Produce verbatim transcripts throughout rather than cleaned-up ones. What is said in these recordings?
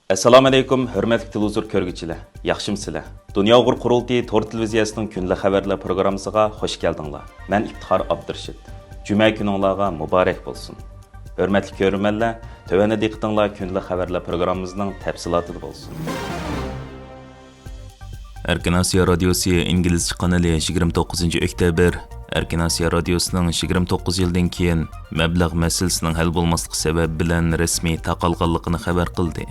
ئەسسالامۇئەلەيكۇم، ھۆرمەتلىك تېلېۋىزور كۆرگۈچىلەر، ياخشىمۇسىلەر؟ دۇنيا ئۇيغۇر قۇرۇلتىيى تور تېلېۋىزىيەسىنىڭ كۈندىلىك خەۋەرلەر پروگراممىسىغا خۇش كەلدىڭلار. مەن ئىپتىخار ئابدۇرېشىت. جۈمە كۈنۈڭلارغا مۇبارەك بولسۇن. ھۆرمەتلىك كۆرۈرمەنلەر، تۆۋەندە دىققىتىڭلار كۈندىلىك خەۋەرلەر پروگراممىمىزنىڭ تەپسىلاتىدا بولسۇن. ئەركىن ئاسىيا رادىيوسى ئىنگلىزچە قانىلى يىگىرمە توققۇزىنچى ئۆكتەبىر ئەركىن ئاسىيا رادىيوسىنىڭ يىگىرمە توققۇز يىلدىن كېيىن مەبلەغ مەسىلىسىنىڭ ھەل بولماسلىقى سەۋەبى بىلەن رەسمىي تاقالغانلىقىنى خەۋەر قىلدى.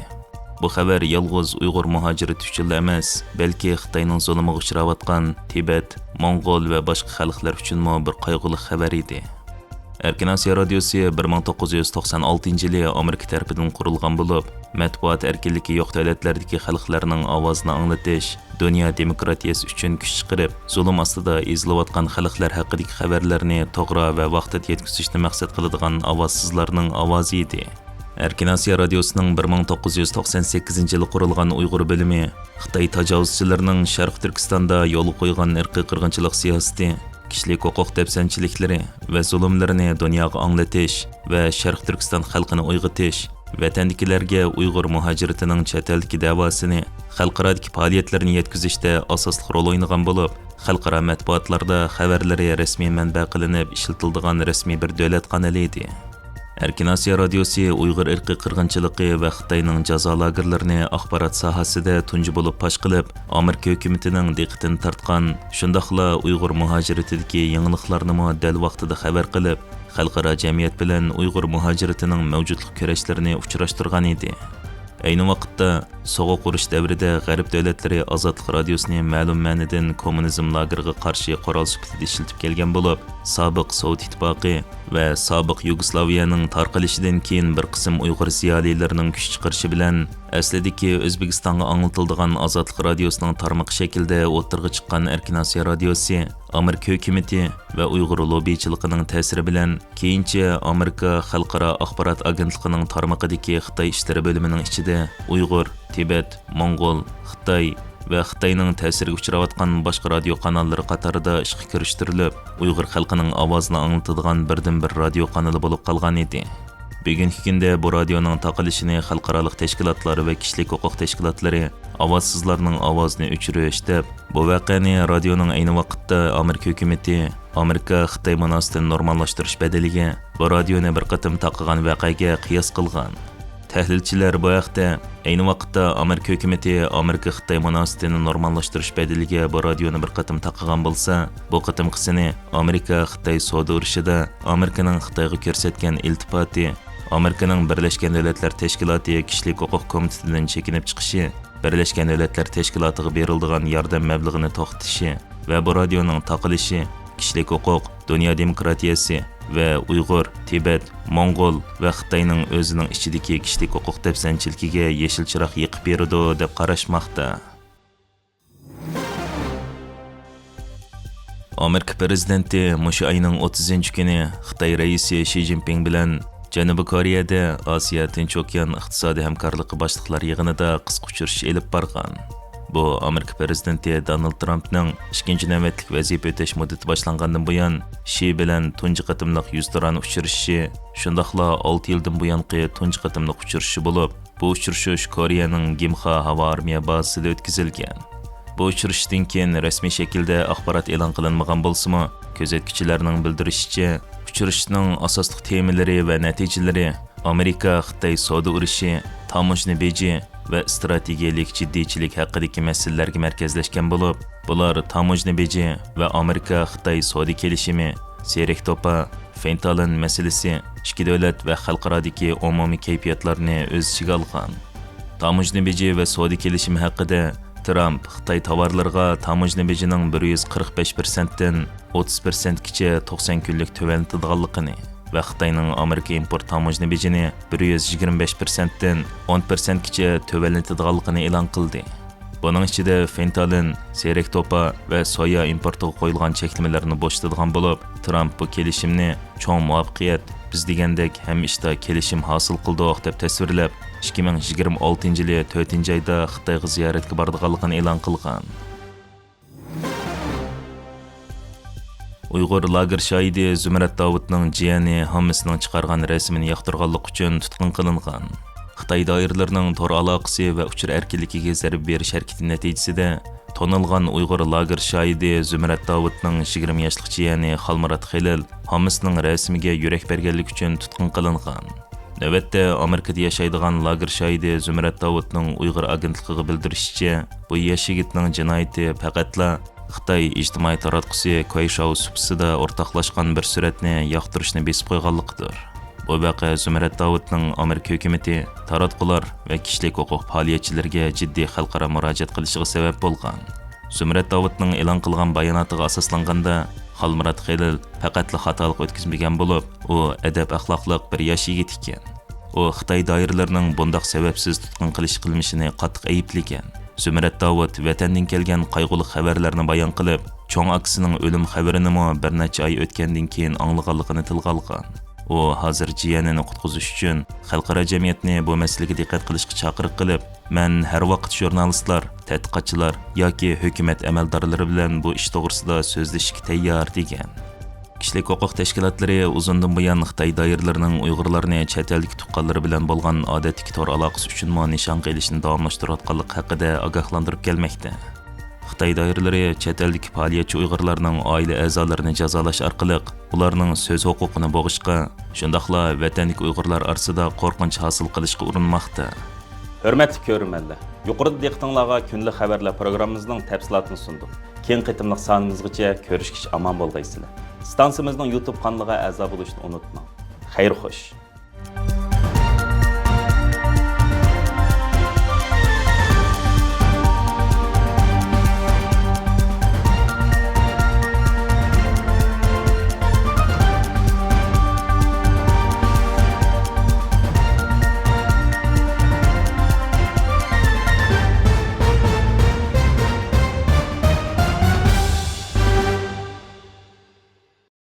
بۇ خەۋەر يالغۇز ئۇيغۇر مۇھاجىرىتى ئۈچۈنلا ئەمەس، بەلكى خىتاينىڭ زۇلۇمىغا ئۇچراۋاتقان تىبەت، موڭغۇل ۋە باشقا خەلقلەر ئۈچۈنمۇ بىر قايغۇلۇق خەۋەر ئىدى. ئەركىن ئاسىيا رادىيوسى بىر مىڭ توققۇز يۈز توقسان ئالتىنچى يىلى ئامېرىكا تەرىپىدىن قۇرۇلغان بولۇپ، مەتبۇئات ئەركىنلىكى يوق دۆلەتلەردىكى خەلقلەرنىڭ ئاۋازىنى ئاڭلىتىش، دۇنيا دېموكراتىيەسى ئۈچۈن كۈچ چىقىرىپ، زۇلۇم ئاستىدا ئېزىلىۋاتقان خەلقلەر ھەققىدىكى خەۋەرلەرنى توغرا ۋە ۋاقتىدا يەتكۈزۈشنى مەقسەت قىلىدىغان ئاۋازسىزلارنىڭ ئاۋازى ئىدى. ئەركىن ئاسىيا رادىيوسىنىڭ بىر مىڭ توققۇز يۈز توقسان سەككىزىنچى يىلى قۇرۇلغان ئۇيغۇر بۆلۈمى خىتاي تاجاۋۇزچىلىرىنىڭ شەرقىي تۈركىستاندا يولغا قويغان ئىرقىي قىرغىنچىلىق سىياسىتى، كىشىلىك ھوقۇق دەپسەندىچىلىكلىرى ۋە زۇلۇملىرىنى دۇنياغا ئاڭلىتىش ۋە شەرقىي تۈركىستان خەلقىنى ئويغىتىش، ۋەتەندىكىلەرگە ئۇيغۇر مۇھاجىرىتىنىڭ چەت ئەلدىكى دەۋاسىنى، خەلقئارادىكى پائالىيەتلىرىنى يەتكۈزۈشتە ئاساسلىق رول ئوينىغان بولۇپ، خەلقئارا مەتبۇئاتلاردا خەۋەرلىرى رەسمىي مەنبە قىلىنىپ ئىشلىتىلىدىغان رەسمىي بىر دۆلەت قانىلى ئىدى. ئەركىن ئاسىيا رادىيوسى ئۇيغۇر ئىرقىي قىرغىنچىلىقى ۋە خىتاينىڭ جازا لاگېرلىرىنى ئاخبارات ساھەسىدە تۇنجى بولۇپ پاش قىلىپ، ئامېرىكا ھۆكۈمىتىنىڭ دىققىتىنى تارتقان، شۇنداقلا ئۇيغۇر مۇھاجىرىتىدىكى يېڭىلىقلارنىمۇ دەل ۋاقتىدا خەۋەر قىلىپ، خەلقئارا جەمئىيەت بىلەن ئۇيغۇر مۇھاجىرىتىنىڭ مەۋجۇتلۇق كۈرەشلىرىنى ئۇچراشتۇرغان ئىدى. ئەينى ۋاقىتتا، سوغۇق ئۇرۇش دەۋرىدە غەرب دۆلەتلىرى ئازادلىق رادىيوسىنى مەلۇم مەنىدىن كوممۇنىزم لاگېرىغا قارشى قورال سۈپىتىدە ئىشلىتىپ كەلگەن بولۇپ، سابىق سوۋېت ئىتتىپاقى ۋە سابىق يۇگوسلاۋىيەنىڭ تارقىلىشىدىن كېيىن بىر قىسىم ئۇيغۇر زىيالىيلىرىنىڭ كۈچ چىقىرىشى بىلەن، ئەسلىدىكى ئۆزبېكىستانغا ئاڭلىتىلىدىغان ئازادلىق رادىيوسىنىڭ تارمىقى شەكلىدە ئوتتۇرىغا چىققان ئەركىن ئاسىيا رادىيوسى ئامېرىكا ھۆكۈمىتى ۋە ئۇيغۇر لوببىچىلىقىنىڭ تەسىرى بىلەن كېيىنچە ئامېرىكا خەلقئارا ئاخبارات ئاگېنتلىقىنىڭ تارمىقىدىكى خىتاي ئىشلىرى بۆلۈمىنىڭ ئىچىدە ئۇيغۇر، تىبەت، موڭغۇل، خىتاي ۋە خىتاينىڭ تەسىرىگە ئۇچراۋاتقان باشقا رادىيو قاناللىرى قاتارىدا ئىشقا كىرىشتۈرۈلۈپ، ئۇيغۇر خەلقىنىڭ ئاۋازىنى ئاڭلىتىدىغان بىردىنبىر رادىيو قانىلى بولۇپ قالغان ئىدى. بۈگۈنكى كۈندە بۇ رادىيونىڭ تاقىلىشىنى خەلقئارالىق تەشكىلاتلار ۋە كىشىلىك ھوقۇق تەشكىلاتلىرى ئاۋازسىزلارنىڭ ئاۋازىنى ئۆچۈرۈش دەپ، بۇ ۋەقەنى رادىيونىڭ ئەينى ۋاقىتتا ئامېرىكا ھۆكۈمىتى ئامېرىكا-خىتاي مۇناسىۋىتىنى نورماللاشتۇرۇش بەدىلىگە بۇ رادىيونى بىر قېتىم تاقىغان ۋەقەگە قىياس قىلغان. تەھلىلچىلەر بۇ ھەقتە، ئەينى ۋاقىتتا ئامېرىكا ھۆكۈمىتى ئامېرىكا-خىتاي مۇناسىۋىتىنى نورماللاشتۇرۇش بەدىلىگە بۇ رادىيونى بىر قېتىم تاقىغان بولسا، بۇ قېتىمقىسىنى ئامېرىكا-خىتاي سودا ئۇرۇشىدا ئامېرىكىنىڭ خىتايغا كۆرسەتكەن ئىلتىپاتى، ئامېرىكىنىڭ بىرلەشكەن دۆلەتلەر تەشكىلاتى كىشىلىك ھوقۇق كومىتېتىدىن چېكىنىپ چىقىشى، بىرلەشكەن دۆلەتلەر تەشكىلاتىغا بېرىلىدىغان ياردەم مەبلىغىنى توختىتىشى ۋە بۇ رادىيونىڭ تاقىلىشى كىشىلىك ھوقۇق، دۇنيا دېموكراتىيەسى ۋە ئۇيغۇر، تىبەت، موڭغۇل ۋە خىتاينىڭ ئۆزىنىڭ ئىچىدىكى كىشىلىك ھوقۇق دەپسەندىچىلىكىگە يېشىل چىراغ يېقىپ بېرىدۇ، دەپ قاراشماقتا. ئامېرىكا پىرېزىدېنتى مۇشۇ ئاينىڭ ئوتتۇزىنچى كۈنى خىتاي رەئىسى شى جىنپىڭ بىلەن جەنۇبىي كورېيەدە ئاسىيا تىنچ ئوكيان ئىقتىسادىي ھەمكارلىقى باشلىقلار يىغىنىدا قىسقا ئۇچرىشىش ئېلىپ بارغان. بۇ ئامېرىكا پىرېزىدېنتى دونالد ترامپنىڭ ئىككىنچى نۆۋەتلىك ۋەزىپە ئۆتەش مۇددىتى باشلانغاندىن بۇيان شى بىلەن تۇنجى قېتىملىق يۈزتۇرانە ئۇچرىشىشى، شۇنداقلا ئالتە يىلدىن بۇيانقى تۇنجى قېتىملىق ئۇچرىشىشى بولۇپ، بۇ ئۇچرىشىش كورېيەنىڭ گىمخا ھاۋا ئارمىيە بازىسىدا ئۆتكۈزۈلگەن. بۇ ئۇچرىشىشتىن كېيىن رەسمىي شەكىلدە ئاخبارات ئېلان قىلىنمىغان بولسىمۇ، كۆزەتكۈچىلەرنىڭ بىلدۈرۈشىچە، ئۇچرىشىشنىڭ ئاساسلىق تېمىلىرى ۋە نەتىجىلىرى ئامېرىكا-خىتاي سودا ئۇرۇشى، تاموژنا بېجى ۋە ئىستراتېگىيەلىك جىددىيچىلىك ھەققىدىكى مەسىلىلەرگە مەركەزلەشكەن بولۇپ، بۇلار تاموژنا بېجى ۋە ئامېرىكا-خىتاي سودا كېلىشىمى، سېرېك توپا، فېنتالىن مەسىلىسى، ئىككى دۆلەت ۋە خەلقئارادىكى ئومۇمىي كەيپىياتلارنى ئۆز ئىچىگە ئالغان. تاموژنا بېجى ۋە سودا كېلىشىمى ھەققىدە ترامپ خىتاي تاۋارلىرىغا تاموژنا بېجىنىڭ بىر يۈز قىرىق بەش پىرسەنتتىن ئوتتۇز پىرسەنتكىچە توقسان كۈنلۈك تۆۋەنلىتىدىغانلىقىنى ۋە خىتاينىڭ ئامېرىكا ئىمپورت تاموژنا بېجىنى بىر يۈز يىگىرمە بەش پىرسەنتتىن ئون پىرسەنتكىچە تۆۋەنلىتىدىغانلىقىنى ئېلان قىلدى. بۇنىڭ ئىچىدە فېنتالىن، سېرېك توپا ۋە سويا ئىمپورتىغا قويۇلغان چەكلىمىلەرنى بوشىتىدىغان بولۇپ، ترامپ بۇ كېلىشىمنى چوڭ مۇۋەپپەقىيەت، بىز دېگەندەك ھەممە ئىشتا كېلىشىم ھاسىل قىلدۇق، دەپ تەسۋىرلەپ، ئىككى مىڭ يىگىرمە ئالتىنچى يىلى تۆتىنچى ئايدا خىتايغا زىيارەتكە بارىدىغانلىقىنى ئېلان قىلغان. ئۇيغۇر لاگېر شاھىدى زۇمرەت داۋۇتنىڭ جىيەنى ھاممىسىنىڭ چىقارغان رەسىمىنى ياقتۇرغانلىقى ئۈچۈن تۇتقۇن قىلىنغان. خىتاي دائىرىلىرىنىڭ تور ئالاقىسى ۋە ئۇچۇر ئەركىنلىكىگە زەربە بېرىش ھەرىكىتى نەتىجىسىدە، تونۇلغان ئۇيغۇر لاگېر شاھىدى زۇمرەت داۋۇتنىڭ يىگىرمە ياشلىق جىيەنى خالمۇرات خېلىل ھامىسنىڭ رەسىمىگە يۈرەك بەرگەنلىكى ئۈچۈن تۇتقۇن قىلىنغان. نۆۋەتتە ئامېرىكىدا ياشايدىغان لاگېر شاھىدى زۇمرەت داۋۇتنىڭ ئۇيغۇر ئاگېنتلىقىغا بىلدۈرۈشىچە، بۇ ياش يىگىتنىڭ جىنايىتى پەقەتلا خىتاي ئىجتىمائىي تاراتقۇسى كۇەيشاۋ سۇپىسىدا ئورتاقلاشقان بىر سۈرەتنى ياقتۇرۇشنى بېسىپ قويغانلىقىدۇر. بۇ ۋەقە زۇمرەت داۋۇتنىڭ ئامېرىكا ھۆكۈمىتى، تاراتقۇلار ۋە كىشىلىك ھوقۇق پائالىيەتچىلىرىگە جىددىي خەلقئارا مۇراجىئەت قىلىشىغا سەۋەب بولغان. زۇمرەت داۋۇتنىڭ ئېلان قىلغان باياناتىغا ئاساسلانغاندا، خالمۇرات خېلىل پەقەتلا خاتالىق ئۆتكۈزمىگەن بولۇپ، ئۇ ئەدەپ-ئەخلاقلىق بىر ياش يىگىت ئىكەن. ئۇ خىتاي دائىرىلىرىنىڭ بۇنداق سەۋەبسىز تۇتقۇن قىلىش قىلمىشىنى قاتتىق ئەيىبلىگەن. زۇمرەت داۋۇت ۋەتەندىن كەلگەن قايغۇلۇق خەۋەرلەرنى بايان قىلىپ، چوڭ ئاكىسىنىڭ ئۆلۈم خەۋىرىنىمۇ بىر نەچچە ئاي ئۆتكەندىن كېيىن ئاڭلىغانلىقىنى تىلغا ئالغان. ئۇ ھازىر جىيەنىنى قۇتقۇزۇش ئۈچۈن خەلقئارا جەمئىيەتنى بۇ مەسىلىگە دىققەت قىلىشقا چاقىرىق قىلىپ، مەن ھەر ۋاقىت ژۇرنالىستلار، تەتقىقاتچىلار ياكى ھۆكۈمەت ئەمەلدارلىرى بىلەن بۇ ئىش توغرىسىدا سۆزلىشىشكە تەييار، دېگەن. كىشىلىك ھوقۇق تەشكىلاتلىرى ئۇزۇندىن بۇيان خىتاي دائىرىلىرىنىڭ ئۇيغۇرلارنى چەت ئەلدىكى تۇغقانلىرى بىلەن بولغان ئادەتتىكى تور ئالاقىسى ئۈچۈنمۇ نىشانغا ئېلىشنى داۋاملاشتۇرۇۋاتقانلىقى ھەققىدە ئاگاھلاندۇرۇپ كەلمەكتە. خىتاي دائىرىلىرى چەت ئەلدىكى پائالىيەتچى ئۇيغۇرلارنىڭ ئائىلە ئەزالىرىنى جازالاش ئارقىلىق ئۇلارنىڭ سۆز ھوقۇقىنى بوغۇشقا، شۇنداقلا ۋەتەندىكى ئۇيغۇرلار ئارىسىدا قورقۇنچ ھاسىل قىلىشقا ئۇرۇنماقتا. ھۆرمەتلىك كۆرۈرمەنلەر، يۇقىرىدا دىققىتىڭلارغا كۈندىلىك خەۋەرلەر پروگراممىمىزنىڭ تەپسىلاتىنى سۇندۇق. كېيىنكى قېتىملىق سانىمىزغىچە كۆرۈشكىچە ئامان بولغايسىلەر. ئىستانسىمىزنىڭ يۇتۇب قانىلىغا ئەزا بولۇشنى ئۇنتۇماڭ. خەير خوش.